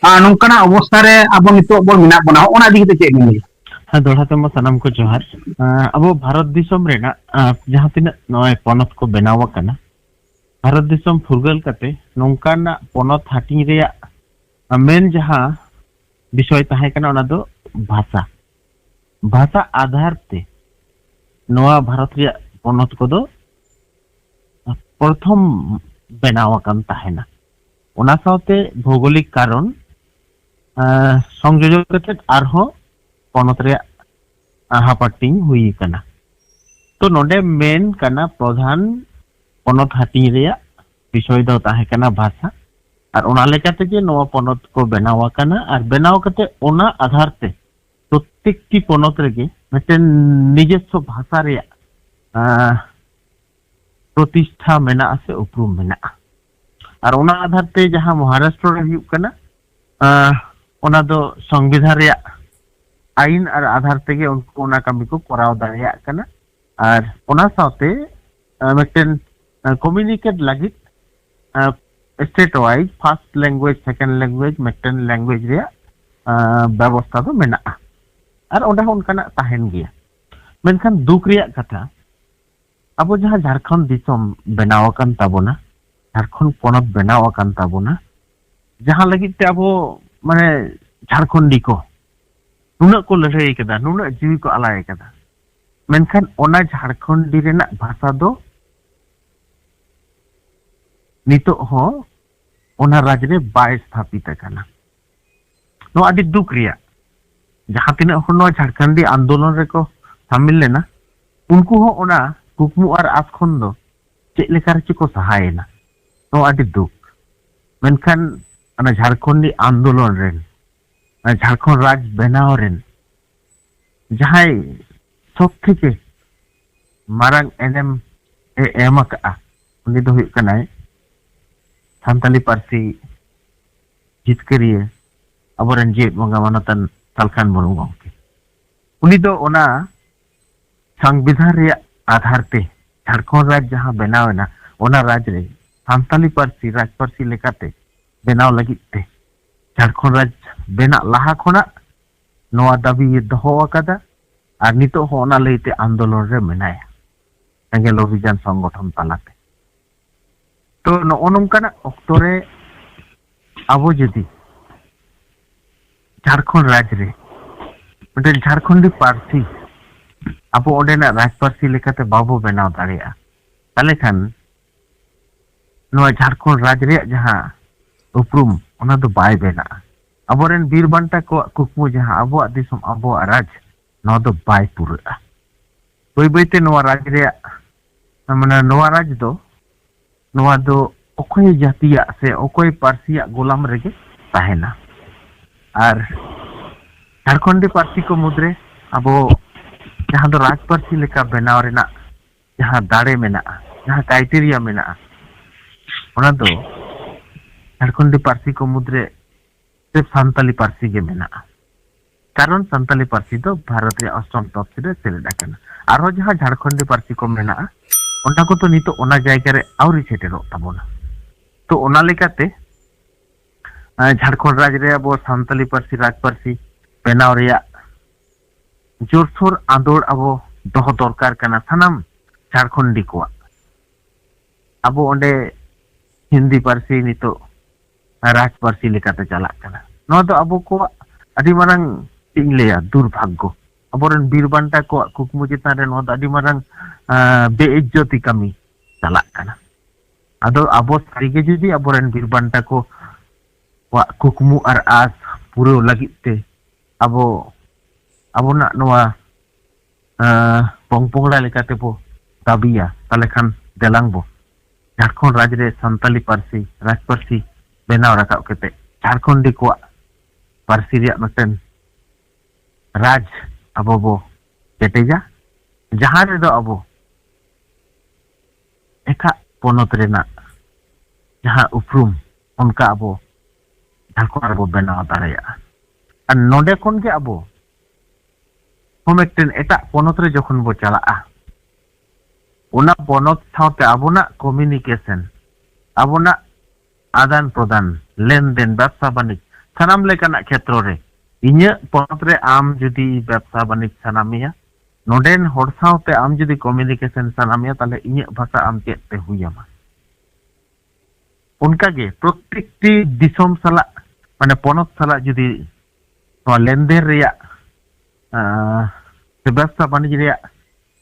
ᱟᱸ, ᱱᱚᱝᱠᱟᱱᱟᱜ ᱚᱵᱚᱥᱛᱷᱟ ᱨᱮ ᱟᱵᱚ ᱱᱤᱛᱚᱜ ᱵᱚᱱ ᱢᱮᱱᱟᱜ ᱵᱚᱱᱟ, ᱦᱚᱸᱜᱼᱚ ᱚᱱᱟ ᱤᱫᱤ ᱠᱟᱛᱮ ᱪᱮᱫ ᱵᱤᱱ ᱞᱟᱹᱭᱟ? ᱦᱮᱸ, ᱫᱚᱦᱲᱟ ᱛᱮᱢᱟ ᱥᱟᱱᱟᱢ ᱠᱚ ᱡᱚᱦᱟᱨ᱾ ᱟᱸ, ᱟᱵᱚ ᱵᱷᱟᱨᱚᱛ ᱫᱤᱥᱚᱢ ᱨᱮᱱᱟᱜ, ᱟᱸ, ᱡᱟᱦᱟᱸ ᱛᱤᱱᱟᱹᱜ ᱱᱚᱜᱼᱚᱭ ᱯᱚᱱᱚᱛ ᱠᱚ ᱵᱮᱱᱟᱣ ᱟᱠᱟᱱᱟ, ᱵᱷᱟᱨᱚᱛ ᱫᱤᱥᱚᱢ ᱯᱷᱩᱨᱜᱟᱹᱞ ᱠᱟᱛᱮ ᱱᱚᱝᱠᱟᱱᱟᱜ ᱯᱚᱱᱚᱛ ᱦᱟᱹᱴᱤᱧ ᱨᱮᱭᱟᱜ ᱢᱮᱱ ᱡᱟᱦᱟᱸ ᱵᱤᱥᱚᱭ ᱛᱟᱦᱮᱸ ᱠᱟᱱᱟ, ᱚᱱᱟ ᱫᱚ ᱵᱷᱟᱥᱟ᱾ ᱵᱷᱟᱥᱟ ᱟᱫᱷᱟᱨ ᱛᱮ ᱱᱚᱣᱟ ᱵᱷᱟᱨᱚᱛ ᱨᱮᱭᱟᱜ ᱯᱚᱱᱚᱛ ᱠᱚᱫᱚ ᱯᱨᱚᱛᱷᱚᱢ ᱵᱮᱱᱟᱣ ᱟᱠᱟᱱ ᱛᱟᱦᱮᱱᱟ᱾ ᱚᱱᱟ ᱥᱟᱶᱛᱮ ᱵᱷᱳᱜᱳᱞᱤᱠ ᱠᱟᱨᱚᱱ, ᱟᱸ, ᱥᱚᱝᱡᱳᱡᱚᱱ ᱠᱟᱛᱮ ᱟᱨᱦᱚᱸ ᱯᱚᱱᱚᱛ ᱨᱮᱭᱟᱜ, ᱟᱸ, ᱦᱟᱯᱟᱴᱤᱧ ᱦᱩᱭ ᱟᱠᱟᱱᱟ᱾ ᱛᱚ ᱱᱚᱰᱮ ᱢᱮᱱ ᱠᱟᱱᱟ, ᱯᱨᱚᱫᱷᱟᱱ ᱯᱚᱱᱚᱛ ᱦᱟᱹᱴᱤᱧ ᱨᱮᱭᱟᱜ ᱵᱤᱥᱚᱭ ᱫᱚ ᱛᱟᱦᱮᱸ ᱠᱟᱱᱟ ᱵᱷᱟᱥᱟ᱾ ᱟᱨ ᱚᱱᱟ ᱞᱮᱠᱟ ᱛᱮᱜᱮ ᱱᱚᱣᱟ ᱯᱚᱱᱚᱛ ᱠᱚ ᱵᱮᱱᱟᱣ ᱟᱠᱟᱱᱟ᱾ ᱟᱨ ᱵᱮᱱᱟᱣ ᱠᱟᱛᱮ ᱚᱱᱟ ᱟᱫᱷᱟᱨ ᱛᱮ ᱯᱨᱚᱛᱮᱠᱴᱤ ᱯᱚᱱᱚᱛ ᱨᱮᱜᱮ ᱢᱤᱫᱴᱮᱱ ᱱᱤᱡᱚᱥᱥᱚ ᱵᱷᱟᱥᱟ ᱨᱮᱭᱟᱜ, ᱟᱸ, ᱯᱨᱚᱛᱤᱥᱴᱷᱟ ᱢᱮᱱᱟᱜᱼᱟ ᱥᱮ ᱩᱯᱨᱩᱢ ᱢᱮᱱᱟᱜᱼᱟ᱾ ᱟᱨ ᱚᱱᱟ ᱟᱫᱷᱟᱨ ᱛᱮ ᱡᱟᱦᱟᱸ ᱢᱚᱦᱟᱨᱟᱥᱴᱨᱚ ᱨᱮ ᱦᱩᱭᱩᱜ ᱠᱟᱱᱟ, ᱟᱸ, ᱚᱱᱟ ᱫᱚ ᱥᱚᱝᱵᱤᱫᱷᱟᱱ ᱨᱮᱭᱟᱜ ᱟᱹᱭᱤᱱ ᱟᱨ ᱟᱫᱷᱟᱨ ᱛᱮᱜᱮ ᱩᱱᱠᱩ ᱚᱱᱟ ᱠᱟᱹᱢᱤ ᱠᱚ ᱠᱚᱨᱟᱣ ᱫᱟᱲᱮᱭᱟᱜ ᱠᱟᱱᱟ᱾ ᱟᱨ ᱚᱱᱟ ᱥᱟᱶᱛᱮ, ᱟᱸ, ᱢᱤᱫᱴᱮᱱ, ᱟᱸ, ᱠᱚᱢᱤᱭᱩᱱᱤᱠᱮᱴ ᱞᱟᱹᱜᱤᱫ, ᱟᱸ, state wise first language, second language, ᱢᱤᱫᱴᱮᱱ ᱞᱮᱝᱜᱩᱭᱮᱡᱽ ᱨᱮᱭᱟᱜ, ᱟᱸ, ᱵᱮᱵᱚᱥᱛᱷᱟ ᱫᱚ ᱢᱮᱱᱟᱜᱼᱟ᱾ ᱟᱨ ᱚᱸᱰᱮ ᱦᱚᱸ ᱚᱱᱠᱟᱱᱟᱜ ᱛᱟᱦᱮᱱ ᱜᱮᱭᱟ᱾ ᱢᱮᱱᱠᱷᱟᱱ ᱫᱩᱠ ᱨᱮᱭᱟᱜ ᱠᱟᱛᱷᱟ, ᱟᱵᱚ ᱡᱟᱦᱟᱸ ᱡᱷᱟᱲᱠᱷᱚᱸᱰ ᱫᱤᱥᱚᱢ ᱵᱮᱱᱟᱣ ᱟᱠᱟᱱ ᱛᱟᱵᱚᱱᱟ, ᱡᱷᱟᱲᱠᱷᱚᱸᱰ ᱯᱚᱱᱚᱛ ᱵᱮᱱᱟᱣ ᱟᱠᱟᱱ ᱛᱟᱵᱚᱱᱟ, ᱡᱟᱦᱟᱸ ᱞᱟᱹᱜᱤᱫ ᱛᱮ ᱟᱵᱚ, ᱢᱟᱱᱮ, ᱡᱷᱟᱲᱠᱷᱚᱸᱰᱤ ᱠᱚ ᱱᱩᱱᱟᱹᱜ ᱠᱚ ᱞᱟᱹᱲᱦᱟᱹᱭ ᱠᱟᱫᱟ, ᱱᱩᱱᱟᱹᱜ ᱡᱤᱣᱤ ᱠᱚ ᱟᱞᱟᱭ ᱠᱟᱫᱟ, ᱢᱮᱱᱠᱷᱟᱱ ᱚᱱᱟ ᱡᱷᱟᱲᱠᱷᱚᱸᱰᱤ ᱨᱮᱱᱟᱜ ᱵᱷᱟᱥᱟ ᱫᱚ ᱱᱤᱛᱚᱜ ᱦᱚᱸ ᱚᱱᱟ ᱨᱟᱡᱽ ᱨᱮ ᱵᱟᱭ ᱥᱛᱷᱟᱯᱤᱛ ᱟᱠᱟᱱᱟ᱾ ᱱᱚᱣᱟ ᱟᱹᱰᱤ ᱫᱩᱠ ᱨᱮᱭᱟᱜ᱾ ᱡᱟᱦᱟᱸ ᱛᱤᱱᱟᱹᱜ ᱦᱚᱲ ᱱᱚᱣᱟ ᱡᱷᱟᱲᱠᱷᱚᱸᱰᱤ ᱟᱱᱫᱳᱞᱚᱱ ᱨᱮᱠᱚ ᱥᱟᱢᱤᱞ ᱞᱮᱱᱟ, ᱩᱱᱠᱩ ᱦᱚᱸ ᱚᱱᱟ ᱠᱩᱠᱢᱩ ᱟᱨ ᱟᱥ ᱠᱷᱚᱱ ᱫᱚ ᱪᱮᱫ ᱞᱮᱠᱟ ᱨᱮᱪᱚ ᱠᱚ ᱥᱟᱦᱟᱭᱮᱱᱟ᱾ ᱱᱚᱣᱟ ᱟᱹᱰᱤ ᱫᱩᱠ᱾ ᱢᱮᱱᱠᱷᱟᱱ ᱚᱱᱟ ᱡᱷᱟᱲᱠᱷᱚᱸᱰᱤ ᱟᱱᱫᱳᱞᱚᱱ ᱨᱮᱱ, ᱚᱱᱟ ᱡᱷᱟᱲᱠᱷᱚᱸᱰ ᱨᱟᱡᱽ ᱵᱮᱱᱟᱣ ᱨᱮᱱ ᱡᱟᱦᱟᱸᱭ ᱥᱚᱵ ᱛᱷᱮᱠᱮ ᱢᱟᱨᱟᱝ ᱮᱱᱮᱢ ᱮ ᱮᱢ ᱟᱠᱟᱫᱼᱟ, ᱩᱱᱤ ᱫᱚ ᱦᱩᱭᱩᱜ ᱠᱟᱱᱟᱭ ᱥᱟᱱᱛᱟᱞᱤ ᱯᱟᱹᱨᱥᱤ ᱡᱤᱛᱠᱟᱹᱨᱤᱭᱟᱹ, ᱟᱵᱚᱨᱮᱱ ᱡᱮᱜᱮᱛ ᱵᱚᱸᱜᱟ ᱢᱟᱱᱚᱛᱟᱱ ᱥᱟᱞᱠᱷᱟᱱ ᱢᱩᱨᱢᱩ ᱜᱚᱢᱠᱮ᱾ ᱩᱱᱤ ᱫᱚ ᱚᱱᱟ ᱥᱚᱝᱵᱤᱫᱷᱟᱱ ᱨᱮᱭᱟᱜ ᱟᱫᱷᱟᱨ ᱛᱮ ᱡᱷᱟᱲᱠᱷᱚᱸᱰ ᱨᱟᱡᱽ ᱡᱟᱦᱟᱸ ᱵᱮᱱᱟᱣ ᱮᱱᱟ, ᱚᱱᱟ ᱨᱟᱡᱽ ᱨᱮ ᱥᱟᱱᱛᱟᱞᱤ ᱯᱟᱹᱨᱥᱤ ᱨᱟᱡᱽ ᱯᱟᱹᱨᱥᱤ ᱞᱮᱠᱟᱛᱮ ᱵᱮᱱᱟᱣ ᱞᱟᱹᱜᱤᱫ ᱛᱮ ᱡᱷᱟᱲᱠᱷᱚᱸᱰ ᱨᱟᱡᱽ ᱵᱮᱱᱟᱜ ᱞᱟᱦᱟ ᱠᱷᱚᱱᱟᱜ ᱱᱚᱣᱟ ᱫᱟᱹᱵᱤ ᱫᱚᱦᱚ ᱟᱠᱟᱫᱟ᱾ ᱟᱨ ᱱᱤᱛᱚᱜ ᱦᱚᱸ ᱚᱱᱟ ᱞᱟᱹᱭᱛᱮ ᱟᱱᱫᱳᱞᱚᱱ ᱨᱮ ᱢᱮᱱᱟᱭᱟ, ᱥᱮᱸᱜᱮᱞ ᱚᱵᱷᱤᱡᱟᱱ ᱥᱚᱝᱜᱚᱴᱷᱚᱱ ᱛᱟᱞᱟᱛᱮ᱾ ᱛᱚ ᱱᱚᱜᱼᱚ ᱱᱚᱝᱠᱟᱱᱟᱜ ᱚᱠᱛᱚ ᱨᱮ ᱟᱵᱚ ᱡᱩᱫᱤ ᱡᱷᱟᱲᱠᱷᱚᱸᱰ ᱨᱟᱡᱽ ᱨᱮ ᱢᱤᱫᱴᱮᱱ ᱡᱷᱟᱲᱠᱷᱚᱸᱰᱤ ᱯᱟᱹᱨᱥᱤ ᱟᱵᱚ ᱚᱸᱰᱮᱱᱟᱜ ᱨᱟᱡᱽ ᱯᱟᱹᱨᱥᱤ ᱞᱮᱠᱟᱛᱮ ᱵᱟᱵᱚ ᱵᱮᱱᱟᱣ ᱫᱟᱲᱮᱭᱟᱜᱼᱟ, ᱛᱟᱦᱚᱞᱮ ᱠᱷᱟᱱ ᱱᱚᱣᱟ ᱡᱷᱟᱲᱠᱷᱚᱸᱰ ᱨᱟᱡᱽ ᱨᱮᱭᱟᱜ ᱡᱟᱦᱟᱸ ᱩᱯᱨᱩᱢ, ᱚᱱᱟ ᱫᱚ ᱵᱟᱭ ᱵᱮᱱᱟᱜᱼᱟ᱾ ᱟᱵᱚᱨᱮᱱ ᱵᱤᱨ ᱵᱟᱱᱴᱟ ᱠᱚᱣᱟᱜ ᱠᱩᱠᱢᱩ, ᱡᱟᱦᱟᱸ ᱟᱵᱚᱣᱟᱜ ᱫᱤᱥᱚᱢ, ᱟᱵᱚᱣᱟᱜ ᱨᱟᱡᱽ, ᱱᱚᱣᱟ ᱫᱚ ᱵᱟᱭ ᱯᱩᱨᱟᱹᱜᱼᱟ᱾ ᱵᱟᱹᱭ ᱵᱟᱹᱭᱛᱮ ᱱᱚᱣᱟ ᱨᱟᱡᱽ ᱨᱮᱭᱟᱜ, ᱢᱟᱱᱮ ᱱᱚᱣᱟ ᱨᱟᱡᱽ ᱫᱚ, ᱱᱚᱣᱟ ᱫᱚ ᱚᱠᱚᱭ ᱡᱟᱹᱛᱤᱭᱟᱜ ᱥᱮ ᱚᱠᱚᱭ ᱯᱟᱹᱨᱥᱤᱭᱟᱜ ᱜᱳᱞᱟᱢ ᱨᱮᱜᱮ ᱛᱟᱦᱮᱱᱟ᱾ ᱟᱨ ᱡᱷᱟᱲᱠᱷᱚᱸᱰᱤ ᱯᱟᱹᱨᱥᱤ ᱠᱚ ᱢᱩᱫᱽᱨᱮ ᱟᱵᱚ ᱡᱟᱦᱟᱸ ᱫᱚ ᱨᱟᱡᱽ ᱯᱟᱹᱨᱥᱤ ᱞᱮᱠᱟ ᱵᱮᱱᱟᱣ ᱨᱮᱱᱟᱜ ᱡᱟᱦᱟᱸ ᱫᱟᱲᱮ ᱢᱮᱱᱟᱜᱼᱟ, ᱡᱟᱦᱟᱸ ᱠᱨᱟᱭᱴᱮᱨᱤᱭᱟ ᱢᱮᱱᱟᱜᱼᱟ, ᱚᱱᱟ ᱫᱚ ᱡᱷᱟᱲᱠᱷᱚᱸᱰᱤ ᱯᱟᱹᱨᱥᱤ ᱠᱚ ᱢᱩᱫᱽᱨᱮ ᱥᱮ ᱥᱟᱱᱛᱟᱞᱤ ᱯᱟᱹᱨᱥᱤ ᱜᱮ ᱢᱮᱱᱟᱜᱼᱟ᱾ ᱠᱟᱨᱚᱱ ᱥᱟᱱᱛᱟᱞᱤ ᱯᱟᱹᱨᱥᱤ ᱫᱚ ᱵᱷᱟᱨᱚᱛ ᱨᱮᱭᱟᱜ ᱚᱥᱴᱚᱢ ᱛᱚᱯᱥᱤ ᱨᱮ ᱥᱮᱞᱮᱫ ᱟᱠᱟᱱᱟ᱾ ᱟᱨᱦᱚᱸ ᱡᱟᱦᱟᱸ ᱡᱷᱟᱲᱠᱷᱚᱸᱰᱤ ᱯᱟᱹᱨᱥᱤ ᱠᱚ ᱢᱮᱱᱟᱜᱼᱟ, ᱚᱱᱟ ᱠᱚᱫᱚ ᱱᱤᱛᱚᱜ ᱚᱱᱟ ᱡᱟᱭᱜᱟ ᱨᱮ ᱟᱹᱣᱨᱤ ᱥᱮᱴᱮᱨᱚᱜ ᱛᱟᱵᱚᱱᱟ᱾ ᱛᱚ ᱚᱱᱟ ᱞᱮᱠᱟᱛᱮ, ᱟᱸ, ᱡᱷᱟᱲᱠᱷᱚᱸᱰ ᱨᱟᱡᱽ ᱨᱮ ᱟᱵᱚ ᱥᱟᱱᱛᱟᱞᱤ ᱯᱟᱹᱨᱥᱤ ᱨᱟᱡᱽ ᱯᱟᱹᱨᱥᱤ ᱵᱮᱱᱟᱣ ᱨᱮᱭᱟᱜ ᱡᱳᱨᱥᱳᱨ ᱟᱸᱫᱳᱲ ᱟᱵᱚ ᱫᱚᱦᱚ ᱫᱚᱨᱠᱟᱨ ᱠᱟᱱᱟ ᱥᱟᱱᱟᱢ ᱡᱷᱟᱲᱠᱷᱚᱸᱰᱤ ᱠᱚᱣᱟᱜ᱾ ᱟᱵᱚ ᱚᱸᱰᱮ ᱦᱤᱱᱫᱤ ᱯᱟᱹᱨᱥᱤ ᱱᱤᱛᱚᱜ ᱨᱟᱡᱽ ᱯᱟᱹᱨᱥᱤ ᱞᱮᱠᱟᱛᱮ ᱪᱟᱞᱟᱜ ᱠᱟᱱᱟ᱾ ᱱᱚᱣᱟ ᱫᱚ ᱟᱵᱚ ᱠᱚᱣᱟᱜ ᱟᱹᱰᱤ ᱢᱟᱨᱟᱝ, ᱪᱮᱫ ᱤᱧ ᱞᱟᱹᱭᱟ, ᱫᱩᱨᱵᱷᱟᱜᱽᱜᱚ᱾ ᱟᱵᱚᱨᱮᱱ ᱵᱤᱨ ᱵᱟᱱᱴᱟ ᱠᱚᱣᱟᱜ ᱠᱩᱠᱢᱩ ᱪᱮᱛᱟᱱ ᱨᱮ ᱱᱚᱣᱟ ᱫᱚ ᱟᱹᱰᱤ ᱢᱟᱨᱟᱝ, ᱟᱸ, ᱵᱮᱼᱤᱡᱽᱡᱚᱛᱤ ᱠᱟᱹᱢᱤ ᱪᱟᱞᱟᱜ ᱠᱟᱱᱟ᱾ ᱟᱫᱚ ᱟᱵᱚ ᱥᱟᱹᱨᱤᱜᱮ ᱡᱩᱫᱤ ᱟᱵᱚᱨᱮᱱ ᱵᱤᱨ ᱵᱟᱱᱴᱟ ᱠᱚᱣᱟᱜ ᱠᱩᱠᱢᱩ ᱟᱨ ᱟᱥ ᱯᱩᱨᱟᱹᱣ ᱞᱟᱹᱜᱤᱫ ᱛᱮ ᱟᱵᱚ ᱟᱵᱚᱱᱟᱜ ᱱᱚᱣᱟ, ᱟᱸ, ᱯᱚᱝ ᱯᱚᱝᱲᱟ ᱞᱮᱠᱟᱛᱮ ᱵᱚ ᱫᱟᱹᱵᱤᱭᱟ, ᱛᱟᱦᱞᱮ ᱠᱷᱟᱱ ᱫᱮᱞᱟᱝ ᱵᱚ ᱡᱷᱟᱲᱠᱷᱚᱸᱰ ᱨᱟᱡᱽ ᱨᱮ ᱥᱟᱱᱛᱟᱞᱤ ᱯᱟᱹᱨᱥᱤ ᱨᱟᱡᱽ ᱯᱟᱹᱨᱥᱤ ᱵᱮᱱᱟᱣ ᱨᱟᱠᱟᱵ ᱠᱟᱛᱮ ᱡᱷᱟᱲᱠᱷᱚᱸᱰᱤ ᱠᱚᱣᱟᱜ ᱯᱟᱹᱨᱥᱤ ᱨᱮᱭᱟᱜ ᱢᱤᱫᱴᱮᱱ ᱨᱟᱡᱽ ᱟᱵᱚ ᱵᱚ ᱠᱮᱴᱮᱡᱟ, ᱡᱟᱦᱟᱸ ᱨᱮᱫᱚ ᱟᱵᱚ ᱮᱴᱟᱜ ᱯᱚᱱᱚᱛ ᱨᱮᱱᱟᱜ ᱡᱟᱦᱟᱸ ᱩᱯᱨᱩᱢ, ᱚᱱᱠᱟ ᱟᱵᱚ ᱡᱷᱟᱲᱠᱷᱚᱸᱰ ᱨᱮᱵᱚ ᱵᱮᱱᱟᱣ ᱫᱟᱲᱮᱭᱟᱜᱼᱟ᱾ ᱟᱨ ᱱᱚᱰᱮ ᱠᱷᱚᱱ ᱜᱮ ᱟᱵᱚ ᱦᱚᱸ ᱢᱤᱫᱴᱮᱱ ᱮᱴᱟᱜ ᱯᱚᱱᱚᱛ ᱨᱮ ᱡᱚᱠᱷᱚᱱ ᱵᱚ ᱪᱟᱞᱟᱜᱼᱟ, ᱚᱱᱟ ᱯᱚᱱᱚᱛ ᱥᱟᱶᱛᱮ ᱟᱵᱚᱱᱟᱜ ᱠᱚᱢᱤᱭᱩᱱᱤᱠᱮᱥᱚᱱ, ᱟᱵᱚᱱᱟᱜ ᱟᱫᱟᱱ ᱯᱨᱚᱫᱟᱱ, ᱞᱮᱱᱫᱮᱱ, ᱵᱮᱵᱽᱥᱟ ᱵᱟᱹᱱᱤᱡᱽ, ᱥᱟᱱᱟᱢ ᱞᱮᱠᱟᱱᱟᱜ ᱠᱷᱮᱛᱨᱚ ᱨᱮ, ᱤᱧᱟᱹᱜ ᱯᱚᱱᱚᱛ ᱨᱮ ᱟᱢ ᱡᱩᱫᱤ ᱵᱮᱵᱽᱥᱟ ᱵᱟᱹᱱᱤᱡᱽ ᱥᱟᱱᱟ ᱢᱮᱭᱟ, ᱱᱚᱰᱮᱱ ᱦᱚᱲ ᱥᱟᱶᱛᱮ ᱟᱢ ᱡᱩᱫᱤ ᱠᱚᱢᱤᱭᱩᱱᱤᱠᱮᱥᱚᱱ ᱥᱟᱱᱟ ᱢᱮᱭᱟ, ᱛᱟᱦᱞᱮ ᱤᱧᱟᱹᱜ ᱵᱷᱟᱥᱟ ᱟᱢ ᱪᱮᱫ ᱛᱮ ᱦᱩᱭ ᱟᱢᱟ? ᱚᱱᱠᱟᱜᱮ ᱯᱨᱚᱛᱮᱠᱴᱤ ᱫᱤᱥᱚᱢ ᱥᱟᱞᱟᱜ, ᱢᱟᱱᱮ ᱯᱚᱱᱚᱛ ᱥᱟᱞᱟᱜ ᱡᱩᱫᱤ ᱱᱚᱣᱟ ᱞᱮᱱᱫᱮᱱ ᱨᱮᱭᱟᱜ, ᱟᱸ, ᱥᱮ ᱵᱮᱵᱽᱥᱟ ᱵᱟᱹᱱᱤᱡᱽ ᱨᱮᱭᱟᱜ,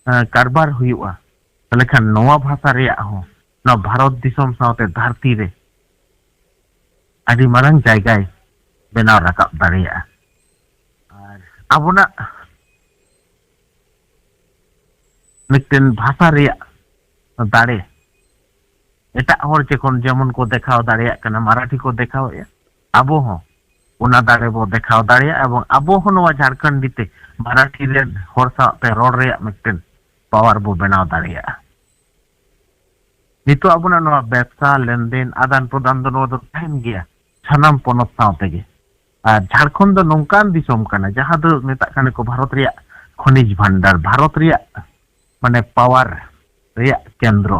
ᱟᱸ, ᱠᱟᱨᱵᱟᱨ ᱦᱩᱭᱩᱜᱼᱟ, ᱛᱟᱦᱚᱞᱮ ᱠᱷᱟᱱ ᱱᱚᱣᱟ ᱵᱷᱟᱥᱟ ᱨᱮᱭᱟᱜ ᱦᱚᱸ ᱱᱚᱣᱟ ᱵᱷᱟᱨᱚᱛ ᱫᱤᱥᱚᱢ ᱥᱟᱶᱛᱮ ᱫᱷᱟᱹᱨᱛᱤ ᱨᱮ ᱟᱹᱰᱤ ᱢᱟᱨᱟᱝ ᱡᱟᱭᱜᱟᱭ ᱵᱮᱱᱟᱣ ᱨᱟᱠᱟᱵ ᱫᱟᱲᱮᱭᱟᱜᱼᱟ᱾ ᱟᱨ ᱟᱵᱚᱱᱟᱜ ᱢᱤᱫᱴᱮᱱ ᱵᱷᱟᱥᱟ ᱨᱮᱭᱟᱜ ᱫᱟᱲᱮ ᱮᱴᱟᱜ ᱦᱚᱲ ᱡᱚᱠᱷᱚᱱ ᱡᱮᱢᱚᱱ ᱠᱚ ᱫᱮᱠᱷᱟᱣ ᱫᱟᱲᱮᱭᱟᱜ ᱠᱟᱱᱟ, ᱢᱟᱨᱟᱴᱷᱤ ᱠᱚ ᱫᱮᱠᱷᱟᱣᱮᱫᱼᱟ, ᱟᱵᱚ ᱦᱚᱸ ᱚᱱᱟ ᱫᱟᱲᱮ ᱵᱚ ᱫᱮᱠᱷᱟᱣ ᱫᱟᱲᱮᱭᱟᱜᱼᱟ᱾ ᱮᱵᱚᱝ ᱟᱵᱚ ᱦᱚᱸ ᱱᱚᱣᱟ ᱡᱷᱟᱲᱠᱷᱚᱸᱰᱤ ᱛᱮ ᱢᱟᱨᱟᱴᱷᱤ ᱨᱮᱱ ᱦᱚᱲ ᱥᱟᱶᱛᱮ ᱨᱚᱲ ᱨᱮᱭᱟᱜ ᱢᱤᱫᱴᱮᱱ ᱯᱟᱣᱟᱨ ᱵᱚ ᱵᱮᱱᱟᱣ ᱫᱟᱲᱮᱭᱟᱜᱼᱟ᱾ ᱱᱤᱛᱚᱜ ᱟᱵᱚᱱᱟᱜ ᱱᱚᱣᱟ ᱵᱮᱵᱽᱥᱟ, ᱞᱮᱱᱫᱮᱱ, ᱟᱫᱟᱱ ᱯᱨᱚᱫᱟᱱ ᱫᱚ ᱱᱚᱣᱟ ᱫᱚ ᱛᱟᱦᱮᱱ ᱜᱮᱭᱟ ᱥᱟᱱᱟᱢ ᱯᱚᱱᱚᱛ ᱥᱟᱶ ᱛᱮᱜᱮ᱾ ᱟᱨ ᱡᱷᱟᱲᱠᱷᱚᱸᱰ ᱫᱚ ᱱᱚᱝᱠᱟᱱ ᱫᱤᱥᱚᱢ ᱠᱟᱱᱟ ᱡᱟᱦᱟᱸ ᱫᱚ ᱢᱮᱛᱟᱜ ᱠᱟᱱᱟ ᱠᱚ ᱵᱷᱟᱨᱚᱛ ᱨᱮᱭᱟᱜ ᱠᱷᱚᱱᱤᱡᱽ ᱵᱷᱟᱱᱰᱟᱨ, ᱵᱷᱟᱨᱚᱛ ᱨᱮᱭᱟᱜ ᱢᱟᱱᱮ ᱯᱟᱣᱟᱨ ᱨᱮᱭᱟᱜ ᱠᱮᱱᱫᱨᱚ᱾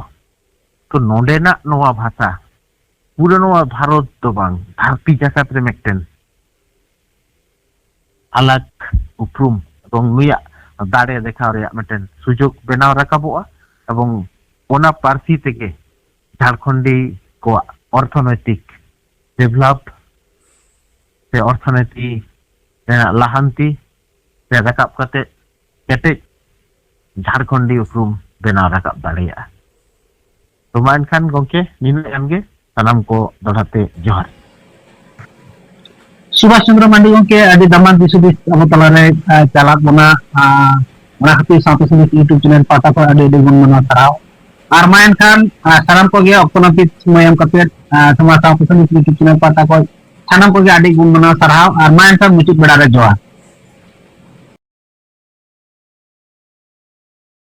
ᱛᱚ ᱱᱚᱰᱮᱱᱟᱜ ᱱᱚᱣᱟ ᱵᱷᱟᱥᱟ ᱯᱩᱨᱟᱹ ᱱᱚᱣᱟ ᱵᱷᱟᱨᱚᱛ ᱫᱚ ᱵᱟᱝ, ᱫᱷᱟᱹᱨᱛᱤ ᱡᱟᱠᱟᱛ ᱨᱮ ᱢᱤᱫᱴᱮᱱ ᱟᱞᱟᱜᱽ ᱩᱯᱨᱩᱢ ᱮᱵᱚᱝ ᱱᱩᱭᱟᱜ ᱫᱟᱲᱮ ᱫᱮᱠᱷᱟᱣ ᱨᱮᱭᱟᱜ ᱢᱤᱫᱴᱮᱱ ᱥᱩᱡᱳᱜᱽ ᱵᱮᱱᱟᱣ ᱨᱟᱠᱟᱵᱚᱜᱼᱟ᱾ ᱮᱵᱚᱝ ᱚᱱᱟ ᱯᱟᱹᱨᱥᱤ ᱛᱮᱜᱮ ᱡᱷᱟᱲᱠᱷᱚᱸᱰᱤ ᱠᱚᱣᱟᱜ ᱚᱨᱛᱷᱚᱱᱳᱭᱛᱤᱠ ᱰᱮᱵᱷᱞᱚᱯ ᱥᱮ ᱚᱨᱛᱷᱚᱱᱳᱭᱛᱤ ᱨᱮᱱᱟᱜ ᱞᱟᱦᱟᱱᱛᱤ ᱨᱮ ᱨᱟᱠᱟᱵ ᱠᱟᱛᱮ ᱠᱮᱴᱮᱡ ᱡᱷᱟᱲᱠᱷᱚᱸᱰᱤ ᱩᱯᱨᱩᱢ ᱵᱮᱱᱟᱣ ᱨᱟᱠᱟᱵ ᱫᱟᱲᱮᱭᱟᱜᱼᱟ᱾ ᱛᱚ ᱢᱟ ᱮᱱᱠᱷᱟᱱ ᱜᱚᱢᱠᱮ, ᱱᱤᱱᱟᱹᱜ ᱜᱟᱱ ᱜᱮ ᱥᱟᱱᱟᱢ ᱠᱚ ᱫᱚᱦᱲᱟ ᱛᱮ ᱡᱚᱦᱟᱨ᱾ ᱥᱩᱵᱷᱟᱥ ᱪᱚᱸᱫᱽᱨᱚ ᱢᱟᱱᱰᱤ ᱜᱚᱢᱠᱮ, ᱟᱹᱰᱤ ᱫᱟᱢᱟᱱ ᱫᱤᱥ ᱦᱩᱫᱤᱥ ᱟᱵᱚ ᱛᱟᱞᱟᱨᱮ, ᱟᱸ, ᱪᱟᱞᱟᱜ ᱵᱚᱱᱟ᱾ ᱟᱸ, ᱚᱱᱟ ᱠᱷᱟᱹᱛᱤᱨ ᱥᱟᱶᱛᱟ ᱥᱚᱢᱟᱡᱽ YouTube ᱪᱮᱱᱮᱞ ᱯᱟᱦᱴᱟ ᱠᱷᱚᱱ ᱟᱹᱰᱤ ᱟᱹᱰᱤ ᱜᱩᱱ ᱢᱟᱱᱟᱣ ᱥᱟᱨᱦᱟᱣ᱾ ᱟᱨ ᱢᱟ ᱮᱱᱠᱷᱟᱱ, ᱟᱸ, ᱥᱟᱱᱟᱢ ᱠᱚᱜᱮ ᱚᱠᱛᱚ ᱱᱟᱹᱯᱤᱛ ᱥᱚᱢᱚᱭ ᱮᱢ ᱠᱟᱛᱮ, ᱟᱸ, ᱥᱚᱢᱟᱡᱽ ᱥᱟᱶᱛᱟ ᱥᱚᱢᱟᱡᱽ YouTube ᱪᱮᱱᱮᱞ ᱯᱟᱦᱴᱟ ᱠᱷᱚᱱ ᱥᱟᱱᱟᱢ ᱠᱚᱜᱮ ᱟᱹᱰᱤ ᱜᱩᱱ ᱢᱟᱱᱟᱣ ᱥᱟᱨᱦᱟᱣ᱾ ᱟᱨ ᱢᱟ ᱮᱱᱠᱷᱟᱱ ᱢᱩᱪᱟᱹᱫ ᱵᱮᱲᱟ ᱨᱮ ᱡᱚᱦᱟᱨ᱾